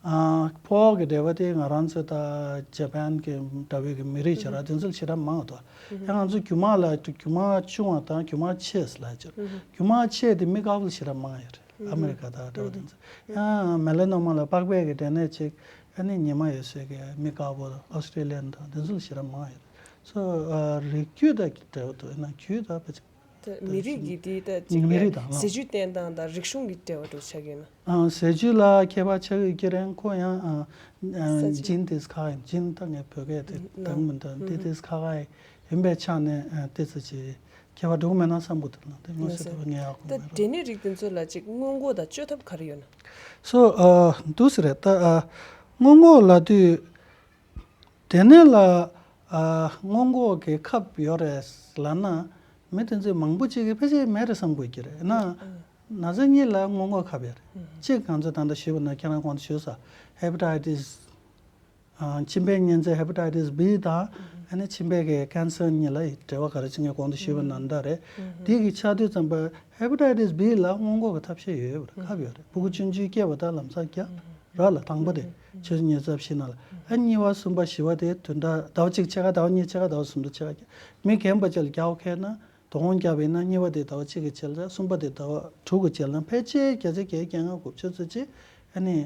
ཨ་ཕོ་བ་གི་འབྲེལ་བ་དེ་ང་རང་ཚོ་དང་ཇ་པན་གི་འདྲ་བའི་གི་མི་རིགས་བྱས་ར་དེ་ཚོ་ཞེ་དྲག་མང་བ་འདུག་ཡང་ང་ཚོ་རྒྱུ་མ་ལ་རྒྱུ་མ་ཆུང་བ་དང་རྒྱུ་མ་ཆེ་ལབ་ཀྱི་རེད། རྒྱུ་མ་ཆེ་དེ་མི་དཀར་པོ་ལ་ཞེ་དྲག་མང་ཡོད་རེད། ཨ་མི་རི་ཀ་དང་འདྲ་བ་དེ་ཚོ། ཡང་མེ་ལ་ནོ་མ་ལ་པགས་པའི་གི་འབྲས་ནད་ཅིག་ཨ་ནི་ཉི་མ་ཡོད་སའི་གི་མི་དཀར་པོ་ཨོ་སི་ཀྲི་ལི་ཡན་དང་དེ་ཚོ་ལ་ཞེ་དྲག་མང་ཡོད་རེད། སོ་ཨ་རིགས་རྒྱུད་དང་འབྲེལ་བ་འདུག་ཡིན་ན་རྒྱུད་དང་ཕལ་ཆེར་ད་མི་རིགས་ཀྱི་དེ་ད་ཅིག་མི་རིགས་དང་ཟས་བཅུད་བསྟེན་སྟངས་དང་རིག་གཞུང་གི་འབྲེལ་བ་འདུག་ཆགས་ཀྱི་ཡོད་ན། ཨ་ཟས་བཅུད་ལ་ཁྱད་པར་ཆགས་ཀྱི་རེད། ཁོ་ཡང་ཨ་ཨ་ས་བཅུད་ཇིན་དེ་ཁག་ཡིན། ཇིན་ད་ངས་བོད་སྐད་དེ་ན་དང་མི་འདུག་དེ་ཨུ་དེ་ཁག་ཡིན་པའི་ཆ་ནས་ཨ་དེ་ཚོ་ཅིག་ཁྱད་པར་འགྲོ་གི་མེད་ན་བསམ་གི་འདུག་ན་དེ་མངོན་གསལ་དོད་པོ་ངས་ཡག་པོ་ད་མེད་རོགས། འབྲས་ནད་རིགས་དེ་ཚོ་ལ་ཅིག་སྔོན་འགོག་དང་བཅོས་ཐབས་ག་རེ་ཡོད་ན། སོ་ཨ་འདུག་སེ་རེད། ད་ཨ་སྔོན་འགོག་ལབ་དུས། དེ་ནས་ལ་ཨ་སྔོན་འགོག་གི་ཁབ་ཡོད་རེད་ལབ་ན། མི་དེ་ཚོས་མང་པོ་ཅིག་གིས་ཕལ་ཆེར་མེད་རེད་བསམ་དགོས་ཀྱི་རེད་ན། ན་ཚ་གཉིས་ལ་སྔོན་འགོག་ཁབ་ཡོད་རེད། གཅིག་ང་ཚོ་ད་ལྟ་ཞུས་པ་ན་ཁྱེད་རང་གོང་དུ་ཞུས་ས་ཧེ་པ་ཊའི་ཊི་སི། ཨ་མཆིན་པའི་གཉན་ཚད་ཧེ་པ་ཊའི་ཊི་སི་བྷི་དང་ཨ་ནི་མཆིན་པའི་གི་ཀན་སར་གཉིས་ལ་འབྲེལ་བ་ག་རེ་བྱེད་ངས་གོང་དུ་ཞུས་པ་ནང་ལྟར་རེད། དེ་གི་ཆ་དུས་ཙམ་པ་ཧེ་པ་ཊའི་ཊི་སི་བྷི་ལ་སྔོན་འགོག་གི་ཐབས་ཤེས་ཡོད་ཡོད་རེད། ཁབ་ཡོད་རེད། ཕྲུ་གུ་ཆུང་ཆུང་སྐྱེས་པ་དང་ལམ་སང་རྒྱག་ར་ལ་དང་པོ་དེ་ཆུ་ཚོད་ཉི་ཤུ་རྩ་བཞི་ནང་ལ། ཨ་གཉིས་པ་གསུམ་པ་བཞི་པ་དེ་བདུན་ཕྲག་ཟླ་བ་གཅིག་ཕྱེད་ཀ་ཟླ་བ་གཉིས་ཕྱེད་ཀ་ཟླ་བ་གསུམ་དུ་ཕྱེད་ཀ་རྒྱག་མི་རྒན་པ་ཅིག་ལ་རྒྱག་ཁེལ་ན་དོ་དགོང་རྒྱག་པ་ཡིན་ན་གཉིས་པ་དེ་ཟླ་བ་གཅིག་གི་རྗེས་ལ་གསུམ་པ་དེ་ཟླ་བ་དྲུག་གི་རྗེས་ལ་ཕལ་ཆེར་བརྒྱ་ཆ་བརྒྱད་བརྒྱད་ལྔ་དགུ་བཅུ་ཚོད་ཅིག་ཨ་ནི།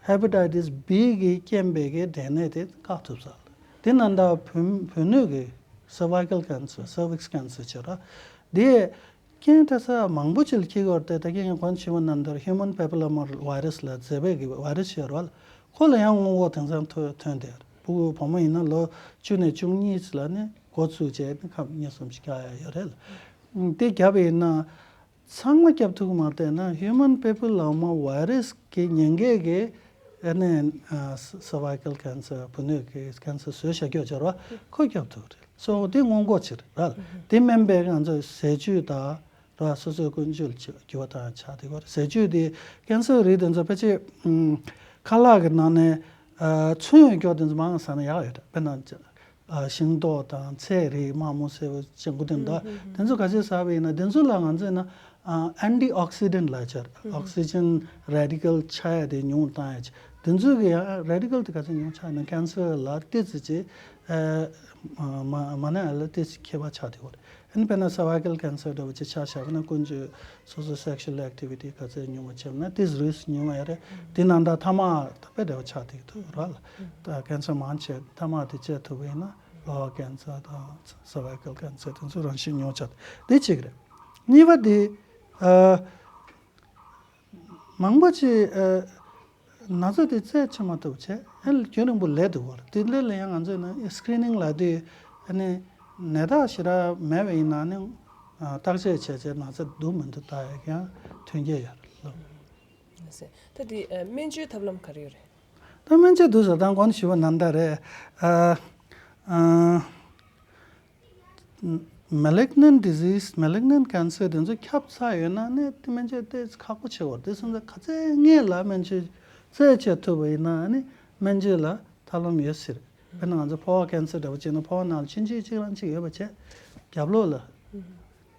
ཧེ་པ་ཊའི་ཊི་སི་བྷི་གིས་རྐྱེན་པས་ཀྱི་འབྲས་ནད་དེ་བཀག་ཐུབ་ས་རེད། དེ་ནང་ད་བུ་བུ་སྣོད་ཀྱི་སར་ཝའི་ཀལ་ཀན་སར། སར་ཝིག་སི་ཀན་སར་བྱས་ར། དེ་རྐྱེན་འཕྲད་ས་མང་པོ་ཅིག་ལ་འཁྱེར་གྱི་ཡོད་རེད་དེ། ད་གིན་ངས་གོང་ཞུས་པ་ནང་ལྟར་ཧིའུ་མན་པེ་པི་ལོ་མ་ཝའི་རེ་སི་ལ་མཛེ་བའི་གི་ཝའི་རེ་སི་ཡོད་རེད་བ། ཁོ་ལ་ཡང་སྔོན་འགོག་དེང་སང་ཐོན་ཐོན་བསྡད་ཡོད་རེད། ཕྲུ་གུ་བུ་མོ་ཡིན་ན་ལོ་བཅུ་ནས་བཅུ་གཉིས་ལ་ནི་འགོ་ཚུགས་བྱས་ནི་ཁབ་གཉིས་གསུམ་ཞིག་རྒྱག་ཡ་ཡོད་རེད་ལ། དེ་བརྒྱབ་པ་ཡིན་ན། ཚང་མ་བརྒྱབ་ཐུབ་ཀྱི་མ་རེད་ན། ཧིའུ་མན་པེ་པི་ལོ་མ་ཝའི་རེ་སི་གི་ཉེན་ཁའི་གི་ཨ་ནི་ཨ་སར་ཝའི་ཀལ་ཀན་སར། བུ་སྣོད་ཀྱི་ཀན་སར་བཟོས་བཞག་རྒྱུ་བྱ་ར་བ་ཁོ་བརྒྱབ་ཐུབ་རེད། སོགས་དེ་སྔོན་འགོག་བྱེད་རེད་ར། དེ་མིན་པའི་ང་ཚོ་ཟས་བཅུད་དང་ར་སོ་སོའི་ཀུན་སྤྱོད་ལ་འགྱུར་བ་བཏང་ཆགས་དེ་གོ་རེད། ཟས་བཅུད་དེ་ཀན་སར་རིགས་དེ་ཚོ་ཕལ་ཆེར་ཨམ་ཁ་ལག་གི་ནང་ནས་ཨ་ཚོན་ཡོད་མཁན་དེ་ཚོ་མང་ཟ་ན་ཡག་ཡོད་རེད། དཔེར་ན་ཨ་ཤིང་ཏོག་དང་ཚལ་རིགས་དམར་མོ་སེར་པོ་ལྗང་གུ་དེ་འདྲ་དེ་ཚོ་ག་ཚོད་ཟ་བ་ཡིན་ན་དེ་ཚོ་ལ་ང་ཚོས་ན་ཨ་ཨན་ཊི་ཨོག་སི་ཌེན་ཊི་ལབ་ཡག་ཆགས་རེད། ཨོག་སི་ཇན་རེ་ཌི་ཀལ་ཆགས་ཡག་དེ་ཉུང་བཏང་ཡག་ཆགས། དེ་ཚོ་གི་ཡང་རེ་ཌི་ཀལ་དེ་ག་ཚོད་ཉུང་ཆགས་ན་ཀན་སར་ལ་ཏོག་ཙམ་ཅིག་ཨ་མ་མ་ན་ལ་ཏོག་ཙམ་ཁྱད་པར་ཆགས་བསྡད་ཡོད་རེད། ཨ་ནི་དཔེར་ན་སར་ཝའི་ཀལ་ཀན་སར་འདྲ་བོ་ཅིག་ཆ་བཞག་ན་ཀུན་སྤྱོད་སོ་སོ་སེག་ཤུ་ཨལ་ཨེག་ཊི་བི་ཊི་ག་ཚོད་ཉུང་བ་བྱས་ན་ཏོག་ཙམ་རིསྐ་ཉུང་བ་ཡོད་རེད། དེ་ནང་ད་ཐ་མག་དཔེ་འདྲ་བོ་ཆགས་བསྡད་ཀྱི་འདུག་ར་ལ། ད་ཀན་སར་མང་ཆེ་ཐ་མག་དེ་བཅད་ཐུབ་པ་ཡིན་ན་གློ་བ་ཀན་སར་དང་སར་ཝའི་ཀལ་ཀན་སར་དེ་ཚོ་རང་བཞིན་ཉུང་ཆགས་དེ་གཅིག་རེད། གཉིས་པ་དེ་ཨ། མང་པོ་ཅིག་ཨ་ན་ཚ་དེ་རྩད་ཆོད་མ་ཐུབ་བྱས་ཨ་ནི་རྒྱུན་རིང་པོ་ལས་འདུག་གོ། དེ་ལས་ལ་ཡང་ང་ཚོས་ནི་སི་ཀི་རི་ནིང་ལབ་དུས་ཨ་ནི་ནད་རྟགས་ཞེ་དྲག་མེད་པ་ཡིན་ན་ནི་ཨ་བརྟག་དཔྱད་བྱས་བྱས་ན་ཚ་འདུག་མི་འདུག་ལྟ་ཡག་ཡང་མཐུན་རྐྱེན་ཡོད་རེད་ལོ། ད་དེ་ཨ་སྨན་བཅོས་ཐབས་ལམ་ག་རེ་ཡོད་རེད། ད་སྨན་བཅོས་འདུག་ཟེར་དང་གོང་ཞུས་པ་ནང་ལྟར་རེད། ཨ་ཨ། མེ་ལིག་ནན་ཌི་ཟིས་མེ་ལིག་ནན་ཀན་སར་དེ་ཚོ་ཁྱབ་ཚར་ཡོད་ན་ནི་དེ་སྨན་བཅོས་དེ་ཁག་པོ་ཆེ་བར་དེ་སོང་ཙང་ག་ཚད་སྔོན་ལ་སྨན་བཅོས་རྩད་ཆོད་ཐུབ་པ་ཡིན་ན་ནི་སྨན་བཅོས་ལ་ཐབས་ལམ་ཡོད་ཟེར། དཔེར་ན་ང་ཚོ་ཕོ་བ་ཀན་སར་འདྲ་བོ་བྱས་ན་ཕོ་བ་ནང་ལ་ཆུ་འཛིན་གཅིག་རང་གཅིག་ཡོད་པ་བྱས་རྒྱབ་ལོགས་ལ།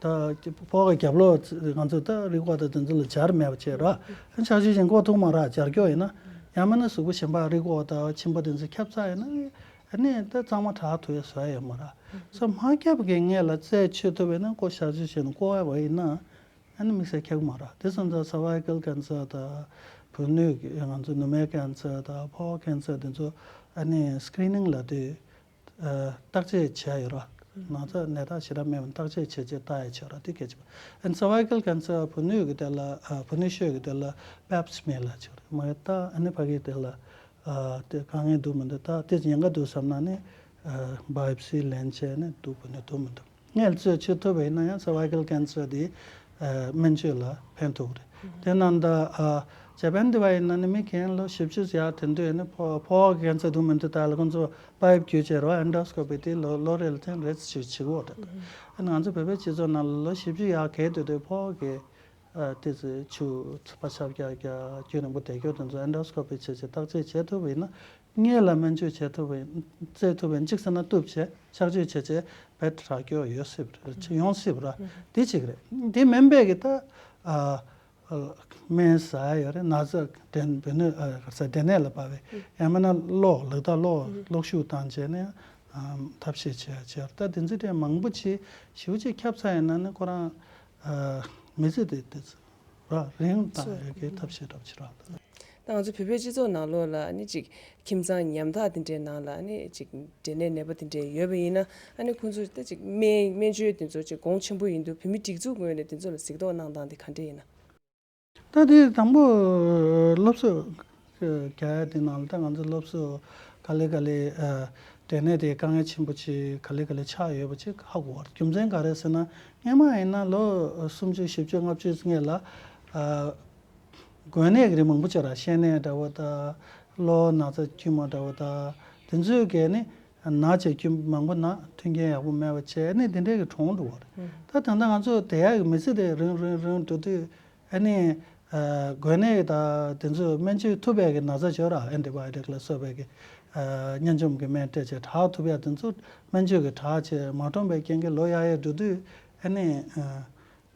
ད་ཕོ་བ་རྒྱབ་ལོགས་ང་ཚོ་ད་རི་ཀོག་ད་དེ་ཚོ་ལ་སྦྱར་མེད་པ་བྱས་ར། ཆག་ཆུ་ཅན་ཀོ་ཐུག་མ་ར་སྦྱར་སྐྱོ་ཡིན་ན་ཡང་མིན་ན་གཟུགས་པོ་གཞན་པ་རི་ཀོག་ད་མཆིན་པ་དེ་ཚོ་ཁྱབ་ཚར་ཡོད་ན། ཨ་ནི་ད་གཙང་མ་དྲག་ཐུབ་ཡ་བཟོ་ཡ་ཡོད་མ་རེད། སོ་མ་ཁྱབ་ཀྱི་སྔོན་ལ་རྩད་ཆོད་ཐུབ་པ་ཡིན་ན་ཀོ་ཞག་ཅིག་བྱས་ནས་བཀོག་ཡ་བ་ཡིན་ན་ཨ་ནི་དམིགས་བསལ་ཁྱབ་ཀྱི་མ་རེད། དེ་སོང་ཙང་སར་ཝའི་ཀལ་ཀན་སར་དང་བུ་སྣོད་ཀྱི་ང་ཚོ་ནུ་མའི་ཀན་སར་དང་ཕོ་བ་ཀན་སར་དེ་ཚོ་ཨ་ནི་སི་ཀི་རི་ནིང་ལབ་དུས་ཨ་བརྟག་དཔྱད་བྱས་ཡོད་ར། ན་ཚ་ནད་རྟགས་ཞེ་དྲག་མེད་པ་བརྟག་དཔྱད་བྱས་རྗེས་ལྟ་ཡ་བྱས་ར་དེ་གལ་ཆེ་བ། ཨ་ནི་སར་ཝའི་ཀལ་ཀན་སར་བུ་སྣོད་ཀྱི་དེ་ལ་ཨ་བུ་སྣོད་ཤོས་ཀྱི་དེ་ལ་པེབ་སི་མེར་ལབ་བྱས་ར་མ་ཡ་ད་ཨ་ནི་ཕ་གི་དེ་ལ། ཨ་དེ་དཀའ་ངལ་འདུག་མི་འདུག་ད་དེ་ཉེན་ཁ་འདུག་བསམ་ན་ནི་ཨ་བའི་ཡོབ་སི་ལེན་བྱས་ནས་འདུག་བུ་སྣོད་འདུག་མི་འདུག་སྔོན་རྩད་ཆོད་ཐུབ་པ་ཡིན་ན་ཡང་སར་ཝའི་ཀལ་ཀན་སར་དེ་ཨ་སྨན་བཅོས་ལ་ཕན་ཐོགས་རེད། དེ་ནང་ད་ཨ་ཇ་པན་འདི་བ་ཡིན་ན་ནི་མི་གཞན་ལོ་བཞི་བཅུ་ཡར་དེ་འདུག་ནི་ཕོ་ཕོ་བ་ཀན་སར་འདུག་མི་འདུག་ད་ལ་ཁོང་ཚོ་པ་ཡིབ་བརྒྱུད་བྱས་རོ་ཨེན་ཌོ་སི་ཀོ་པི་དེ་ལོ་ལོ་རེ་ལ་ཐེངས་རེ་ཞིག་བྱེད་ཀྱི་ཡོད་རེད། ཨ་ནི་ང་ཚོ་བོད་པའི་སྤྱི་ཚོགས་ནང་ལ་ལོ་བཞི་བཅུ་ཡར་གས་དེ་དུས་ཕོ་བ་གི་ཨ་ཏི་ཙི་ཆུ་ཚ་པ་ཆབ་རྒྱག་རྒྱག་རྒྱུན་རིང་པོ་བསྡད་རྒྱུ་དེ་ཚོ་ཨེན་ཌོ་སི་ཀོ་པི་བྱས་བྱས་བརྟག་དཔྱད་བྱེད་ཐུབ་པ་ཡིན་ན་སྔོན་ལ་སྨན་བཅོས་བྱེད་ཐུབ་པ་ཡིན་རྩེད་ཐུབ་པ་ཡིན་གཅིག་ཟེར་ན་བཏུབ་བྱས་ཆག་སྐྱོན་བྱས་བྱས་བེད་དྲག་སྐྱོ་ཡོད་སྲིད་པ་རེད་ཡོང་སྲིད་པ་ར་དེ་གཅིག་རེད། དེ་མིན་པའི་གི་ད་ཨ་སྨན་ཟ་ཡ་ཡོད་རེད། ན་ཚ་འདྲེན་བུ་སྣོད་ཨ་ག་ས་འདྲེན་ནད་ལ་བབས་པའི་ཡང་མིན་ན་གློག་ལག་བརྡ་གློག་གློག་ཤུགས་བཏང་བྱས་ནས་ཨ་ཐབས་ཤེས་བྱེད་ཡ་བྱས་ད་དེ་ཚོ་དེ་མང་པོ་བྱས་ཞེ་པོ་ཅིག་ཁྱབ་ཚར་ཡིན་ན་ནི་ཁོ་རང་། མི་ཚེ་དེ་དེ་ཚོ་ར་རིང་བཏང་ཡོད་ཀྱི་ཐབས་ཤེས་གྲབས་ཆེ་ར། ད་ང་ཚོ་བོད་པའི་སྤྱི་ཚོགས་ནང་ལོགས་ལ་ནི་ཅིག་ཁྱིམ་ཚང་ཉམ་ཐག་དེ་འདྲའི་ནང་ལ་ནི་ཅིག་འབྲས་ནད་ནད་པ་དེ་འདྲའི་ཡོད་པ་ཡིན་ན་ཨ་ནི་ཁོང་ཚོ་ད་ཅིག་སྨན་སྨན་བཅོས་དེ་ཚོ་ཅིག་གོང་ཆེན་པོ་ཡིན་དུས་བོད་མི་སྒྲིག་འཛུགས་ངོས་ནས་དེ་ཚོ་ལ་གཟིགས་རྟོག་གནང་སྟངས་དེ་ག་འདྲ་ཡིན་ན། ད་དེ་དང་པོ་སློབ་གསོ་རྒྱག་ཡ་དེ་ནང་ལ་ད་ང་ཚོ་སློབ་གསོ་ག་ལེ་ག་ལེ་འབྲས་ནད་དེ་དཀའ་ངལ་ཆེན་པོ་ཅིག་ག་ལེ་ག་ལེ་ཆགས་ཡོད་པ་ཅིག་ཧ་གོ་བ་རེད། རྒྱུ་མཚན་ག་རེ་ཟེར་ན་སྔོན་མ་ཡིན་ན་ལོ་སུམ་ཅུ་བཞི་བཅུ་ལྔ་བཅུ་སྔོན་ལ་འགོས་ནད་ཀྱི་རིགས་མང་པོ་ཅིག་ར་བཤལ་ནད་འདྲ་བོ་དང་གློ་ན་ཚ་དཀྱུས་མ་འདྲ་བོ་དང་དེ་ཚོའི་གས་ནི་ན་ཆེ་དཀྱུས་མང་པོ་ན་མཐུན་རྐྱེན་ཡག་པོ་མེད་པ་བྱས་ནི་དེ་འདྲའི་གི་གྲོངས་འགྲོ་བ་རེད། ད་ད་ལྟ་ང་ཚོ་དེ་ཡག་གི་མི་ཚེ་དེ་རིང་རིང་རིང་འགྲོ་དུས། ཨ་ནི། ཨ་འགོས་ནད་དང་དེ་ཚོ་སྨན་བཅོས་ཐུབ་པའི་གི་ན་ཚ་ཡོད་ར་ཨན་ཊི་བྷའི་ཡོ་ཊིག་ལ་སོགས་པའི་གི་ཨ་གཉན་འཇོམས་ཀྱི་སྨན་སྤྲད་བྱས་དྲག་ཐུབ་ཡ་དེ་ཚོ་སྨན་བཅོས་ཀྱི་དྲག་བྱས་མ་གྲོངས་པའི་རྐྱེན་གྱིས་ལོ་ཡར་ཡར་འགྲོ་དུས་ཨ་ནི། ཨ་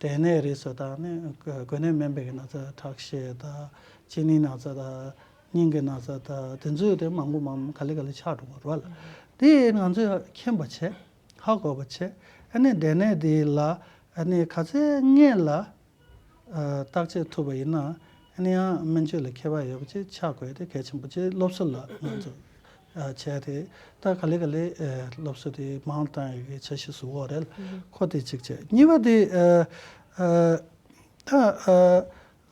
འབྲས་ནད་རེད་སོགས་དང་ནི་འགོས་ནད་མིན་པའི་གི་ན་ཚ་ཁྲག་ཤེད་དང་གཅིན་སྙི་ན་ཚ་དང་སྙིང་གི་ན་ཚ་དང་དེ་ཚོ་དེ་མང་པོ་མང་པོ་ག་ལེ་ག་ལེ་ཆགས་འགྲོ་གི་རེད་བ་ལ། དེ་ང་ཚོས་མཁྱེན་པ་བྱས་ཧ་གོ་བ་བྱས་ཨ་ནི་འབྲས་ནད་དེ་ལ་ཨ་ནི་ག་ཚད་སྔོན་ལ། བརྟག་དཔྱད་ཐུབ་པ་ཡིན་ན་ཨ་ནི་ཡང་སྨན་བཅོས་ལ་ཁྱད་པར་ཡོད་པ་ཅིག་ཆགས་དགོས་དེ་གལ་ཆེན་པོ་ཅིག་སློབ་གསོ་ལ་ང་ཚོ་བྱས་ཏེ་ད་ག་ལེ་ག་ལེ་སློབ་གསོ་དེ་མང་བཏང་ཡག་གི་འཆར་གཞི་བཟོ་དགོས་རེད། ཁོ་དེ་གཅིག་བྱས། གཉིས་པ་དེ་ད་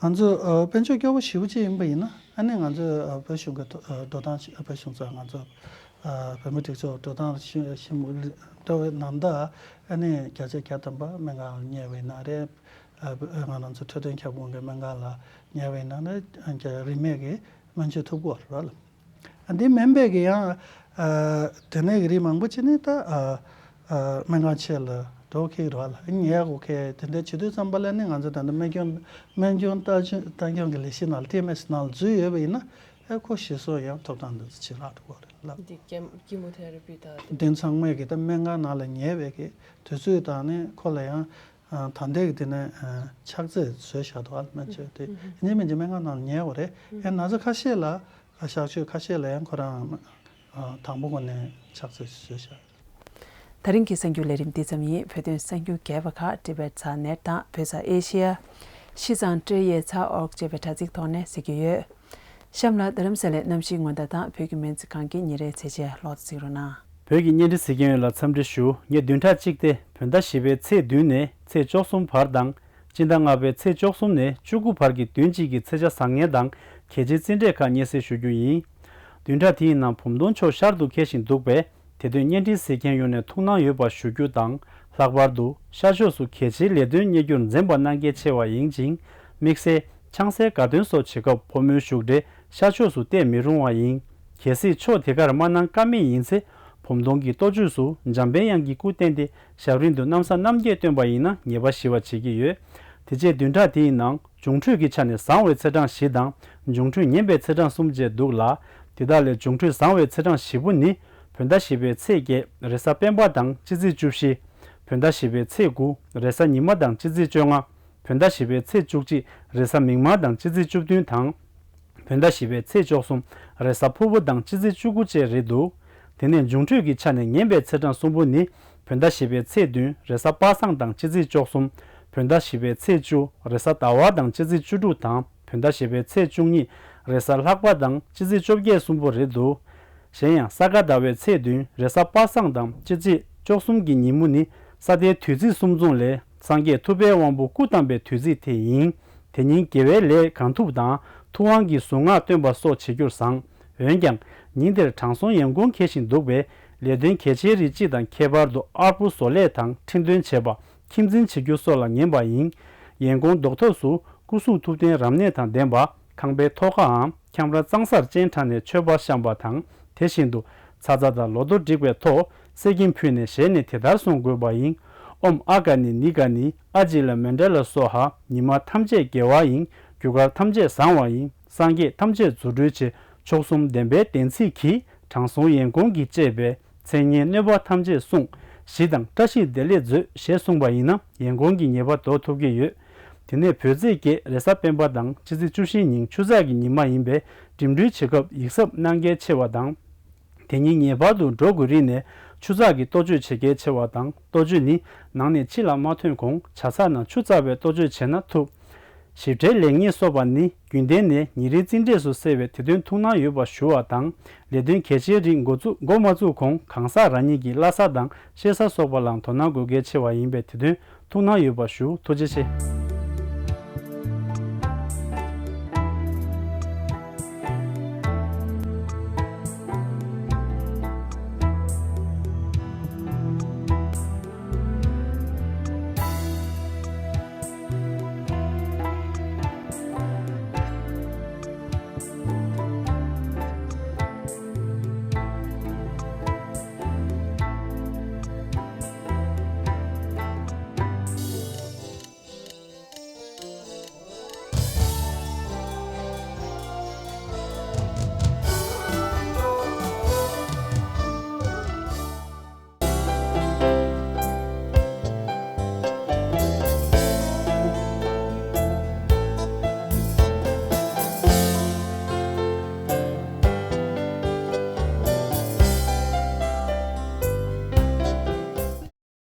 ང་ཚོ་དཔལ་འབྱོར་སྐྱོ་པོ་ཞེ་པོ་ཅིག་ཡིན་པ་ཡིན་ན་ཨ་ནི་ང་ཚོ་བོད་གཞུང་གི་འགྲོ་སྟངས་བོད་གཞུང་ཚོ་ང་ཚོ་བོད་མི་སྒྲིག་འཛུགས་འགྲོ་སྟངས་ཞིབ་འགྲོ་བའི་ནང་ད་ཨ་ནི་བརྒྱ་ཆ་བརྒྱ་ཐམ་པ་སྨན་ཁང་ལ་ཉལ་བའི་ནང་རེད། ང་རང་ཚོ་འཕྲོད་བསྟེན་ཁྱབ་ཁོངས་ཀྱི་སྨན་ཁང་ལ་ཉལ་བའི་ནང་ནས་རིན་མེད་ཀྱི་སྨན་བཅོས་ཐུབ་ཀྱི་ཡོད་རེད་བ་ལ། འདི་མིན་པའི་གི་ཡང་དེ་ནས་གི་རིགས་མང་པོ་ཅིག་ནི་ད་ སྨན་ཁང་ཆེ་ལ་འགྲོ་ཁེག་རེད་བ་ལ། ཉལ་དགོས་ཁེག་དེ་འདྲ་བྱེད་དུས་ཙམ་པ་ལ་ནི་ང་ཚོ་ད་ལྟ་སྨན་སྐྱོན་སྨན་སྐྱོན་ལྟ་སྐྱོང་ལྟ་སྐྱོང་གི་ལས་གཞི་ནང་ལ་ཊི་ཨེམ་ཨེས་ནང་ལ་འཛུལ་ཡོད་པ་ཡིན་ན། ཨེ་ཁོ་ཞིག་གསོ་ཡང་ཐོབ་ཐང་འདི་ཚོ་ཇེ་ལྷག་འགྲོ་གི་རེད་ལབ། འདི་ཀེ་ཀི་མོ་ཐེ་ར་པི་དང་དེ། དེ་ཚང་མས་ཀྱི་ད་སྨན་ཁང་ནང་ལ་ཉལ་བའི་གི་དུས་ཚོད་དང་ནི་ཁོ་ལ་ཡང་ད་ལྟའི་གི་དེ་ནས་ཕྱག་རྫས་བཟོས་བཞག་འདུག་ཨ། སྨན་བཅོས་དེ་ཡིན་མིན་གྱི་སྨན་ཁང་ནང་ལ་ཉལ་བ་རེད། ཨེ་ན་ཚ་ཁ་ཤས་ལ་གཤག་བཅོས་ཁ་ཤས་ལ་ཡང་ཁོ་རང་དང་པོ་ཁོ་ནས་ཕྱག་རྫས་བཟོས་བཞག། ད་རིང་གི་གསར་འགྱུར་ལས་རིམ་འདི་ཙམ་ཡིན། བོད་དོན་གསར་འགྱུར་རྒྱས་པ་ཁག་Tibet Sat Net དང་བོད་ས་ཨེ་ཤི་ཡ། ཤི་ཙང་ཊི་ཡེ་ཚ་ཨོག་ཅེས་པའི་དྲ་ཚིགས་ཐོག་ནས་གཟིགས་ཀྱི་ཡོད། གཤམ་ལ་རྡ་རམ་ས་ལའི་གནམ་གཤིས་སྔོན་བརྡ་དང་བོད་ཀྱི་སྨན་རྩིས་ཁང་གི་ཉིན་རེའི་ཚེས་ཆའི་ལོ་ཚིགས་རོགས་གནང་། བོད་ཀྱི་བརྙན་འཕྲིན་གཟིགས་མཁན་ཡོངས་ལ་འཚམས་འདྲི་ཞུ། ངས་བདུན་ཕྲག་གཅིག་སྟེ་བོད་ཟླ་བཞི་པའི་ཚེས་བདུན་ནས་ཚེས་བཅུ་གསུམ་བར་དང་སྤྱི་ཟླ་ལྔ་པའི་ཚེས་བཅུ་གསུམ་ནས་བཅུ་དགུ་བར་གྱི་བདུན་གཅིག་གི་ཚེས་ཆ་བཟང་ངན་དང་གལ་ཆེའི་རྩིས་འབྲས་ཁག་སྙན་སེང་ཞུ་རྒྱུ་ཡིན། བདུན་ཕྲག་དེའི་ནང་བུམ་སྟོང་མཆོག་ཤར་དུ་འཁེལ་བཞིན་འདུག་པས། དེ་དོན་བརྙན་འཕྲིན་གཟིགས་མཁན་ཡོངས་ནས་ཐུགས་སྣང་ཡོད་པ་ཞུ་རྒྱུ་དང་། ལྷག་པར་དུ་ཤར་ཕྱོགས་སུ་གལ་ཆེའི་ལས་དོན་གཉེར་རྒྱུར་འཛེམ་པ་གནང་གལ་ཆེ་བ་ཡིན་ཅིང་། དམིགས་བསལ་ཆང་སའི་དགའ་སྟོན་སོགས་བྱེད་སྐབས་ཕོ་མོའི་བཞུགས་གྲལ་ཤར་ཕྱོགས་སུ་གཏད་མི་རུང་བ་ཡིན། གལ་སྲིད་ཕྱོགས་དེ་གར་མ་གནང་ཀ་མེད་ཡིན་ཚེ། བུམ་སྟོང་གི་གཏོ་བཅོས་སུ་འཇམ་དཔལ་དབྱངས་ཀྱི་སྐུ་བསྟན་ཏེ་ཞབས་རིམ་དུ་གནམ་ས་རྣམ་རྒྱལ་བཏོན་པ་ཡིན་ན་ཉེས་པ་ཞི་བ་བྱེད་ཀྱི་ཡོད། དེ་རྗེས་བདུན་ཕྲག་དེའི་ནང་། འབྱུང་འཕྲོད་ཀྱི་ཆ་ནས་བཟང་བའི་ཚེས་གྲངས་བཞི་དང་། འབྱུང་འཕྲོད་ངན་པའི་ཚེས་གྲངས་གསུམ་བཅས་འདུག་ལ། དེ་དག་ལས་འབྱུང་འཕྲོད་བཟང་བའི་ཚེས་གྲངས་བཞི་པོ་ནི། བོད་ཟླ་བཞི་པའི་ཚེས་བརྒྱད་རེས་གཟའ་སྤེན་པ་དང་སྤྱི་ཚེས་བཅུ་བཞི། བོད་ཟླ་བཞི་པའི་ཚེས་དགུ་རེས་གཟའ་ཉི་མ་དང་སྤྱི་ཚེས་བཅོ་ལྔ། བོད་ཟླ་བཞི་པའི་ཚེས་བཅུ་གཅིག་རེས་གཟའ་མིག་དམར་དང་སྤྱི་ཚེས་བཅུ་བདུན་དང་། བོད་ཟླ་བཞི་པའི་ཚེས་བཅུ་གསུམ་རེས་གཟའ་ཕུར་བུ་དང་སྤྱི་ཚེས་བཅུ་དགུ་བཅས་རེད་འདུག། དེ་ནས་འབྱུང་འཕྲོད་ཀྱི་ཆ་ནས་ངན་པའི་ཚེས་གྲངས་གསུམ་པོ་ནི། བོད་ཟླ་བཞི་པའི་ཚེས་བདུན་རེས་གཟའ་པ་སངས་དང་སྤྱི་ཚེས་བཅུ་གསུམ། བོད་ཟླ་བཞི་པའི་ཚེས་བཅུ་རེས་གཟའ་ཟླ་བ་དང་སྤྱི་ཚེས་བཅུ་དྲུག་དང་། བོད་ཟླ་བཞི་པའི་ཚེས་བཅུ་གཉིས་རེས་གཟའ་ལྷག་པ་དང་སྤྱི་ཚེས་བཅོ་བརྒྱད་གསུམ་པོ་རེད་འདུག། གཞན་ཡང་ས་ག་ཟླ་བའི་ཚེས་བདུན་རེས་གཟའ་པ་སངས་དང་སྤྱི་ཚེས་བཅུ་གསུམ་གྱི་ཉིན་མོ་ནི་ས་མཐའི་དུས་ཚིགས་གསུམ་མཚུངས་ལས། སངས་རྒྱས་ཐུབ་པའི་དབང་པོ་སྐུ་བལྟམས་པའི་དུས་ཚིགས་དེ་ཡིན། དེ་ཉིན་དགེ་བའི་ལས་གང་ཐུབ་དང་། ཐུབ་དབང་གི་གཟུངས་སྔགས་བཏོན་པ་སོགས་བྱེད་རྒྱུར་བཟང་། འོན་ཀྱང་། ཉིན་དེར་དྲང་སྲོང་ཡན་གོང་འཁེལ་བཞིན་འདུག་པས། ལས་དོན་གལ་ཆེའི་རིགས་སྤྱི་དང་ཁྱད་པར་དུ་ཨར་པོ་བཟོ་ལས་དང་ཁྲིམས་དོན་བྱེད་པ། ཁྱིམ་འཛིན་བྱེད་རྒྱུ་སོགས་ལ་ངན་པ་ཡིན། ཡན་གོང་ལྡོག་ཐབས་སུ་སྐུ་གཟུགས་ཐུབ་བསྟན་རབ་གནས་དང་ལྡན་པ། ཁང་པའི་ཐོག་ཁའམ་ཁྱམས་ར་གཙང་སར་སྤྱན་དྲངས་ནས་མཆོད་པ་བཤམས་པ་དང་། དེ་བཞིན་དུ་ཚ་ཚ་དང་ལོ་ཐོ་བསྒྲིགས་པའི་ཐོག་གསེར་སྐྱེམས་ཕུལ་ནས་ཞལ་ནས་དེ་ལྟར་གསུང་དགོས་པ་ཡིན། ཨོཾ་ཨ་ག་ནི་ནི་ག་ནི་ཨ་ཇི་ལ་མཎྜ་ལ་སྭཱ་ཧཱ། ཉི་མ་ཐམས་ཅད་དགེ་བ་ཡིན། རྒྱུ་སྐར་ཐམས་ཅད་བཟང་བ་ཡིན། སངས་རྒྱས་ཐམས་ཅད་རྫུ་འཕྲུལ་ཆེ། མཆོག་གསུམ་བདེན་པའི་བདེན་ཚིག་གིས། དྲང་སྲོང་ཡན་གོང་གིས་བཅས་པའི། མཚན་སྙན་གནོད་པ་ཐམས་ཅད་བསྲུང་། ཞི་དང་བཀྲ་ཤིས་བདེ་ལེགས་མཛོད། ཞེས་གསུངས་པ་ཡིན་ན་ཡན་གོང་གི་ཉེས་པ་ཟློག་ཐུབ་ཀྱི་ཡོད། དེ་ནས་བོད་ཚེས་བརྒྱད་རེས་གཟའ་སྤེན་པ་དང་སྤྱི་ཚེས་བཅུ་བཞིའི་ཉིན་ཆུ་ཚགས་ཀྱི་ཉི་མ་ཡིན་པས་འགྲིམ་འགྲུལ་བྱེད་སྐབས་ཡིད་གཟབ་གནང་གལ་ཆེ་བ་དང་། དེ་ཉིན་ངེས་པར་དུ་འགྲོ་དགོས་རིགས་ནས་ཆུ་ཚགས་ཀྱི་གཏོ་བཅོས་བྱེད་གལ་ཆེ་བ་དང་། གཏོ་བཅོས་ནི་ནང་ནས་ཕྱི་ལ་མ་ཐོན་གོང་ཇ་ཚགས་ནང་ཆུ་བཙགས་པའི་གཏོ་བཅོས་བྱས་ན་ཐུབ། ཞིབ་ཕྲའི་ལེགས་ཉེས་སོགས་པ་ནི་རྒྱུན་ལྡན་ནས་ཉིན་རེའི་རྩིས་འབྲས་སུ་གསལ་བས་དེ་དོན་ཐུགས་སྣང་ཡོད་པ་ཞུ་བ་དང་། ལས་དོན་གལ་ཆེའི་རིགས་འགོ་བཙུགས་འགོ་མ་བཙུགས་གོང་གང་ཟག་རང་ཉིད་ཀྱི་བླ་གཟའ་དང་གཤེད་གཟའ་སོགས་པ་ལའང་དོ་སྣང་དགོས་གལ་ཆེ་བ་ཡིན་པས་དེ་དོན་ཐུགས་སྣང་ཡོད་པ་ཞུ། ཐུགས་རྗེ་ཆེ།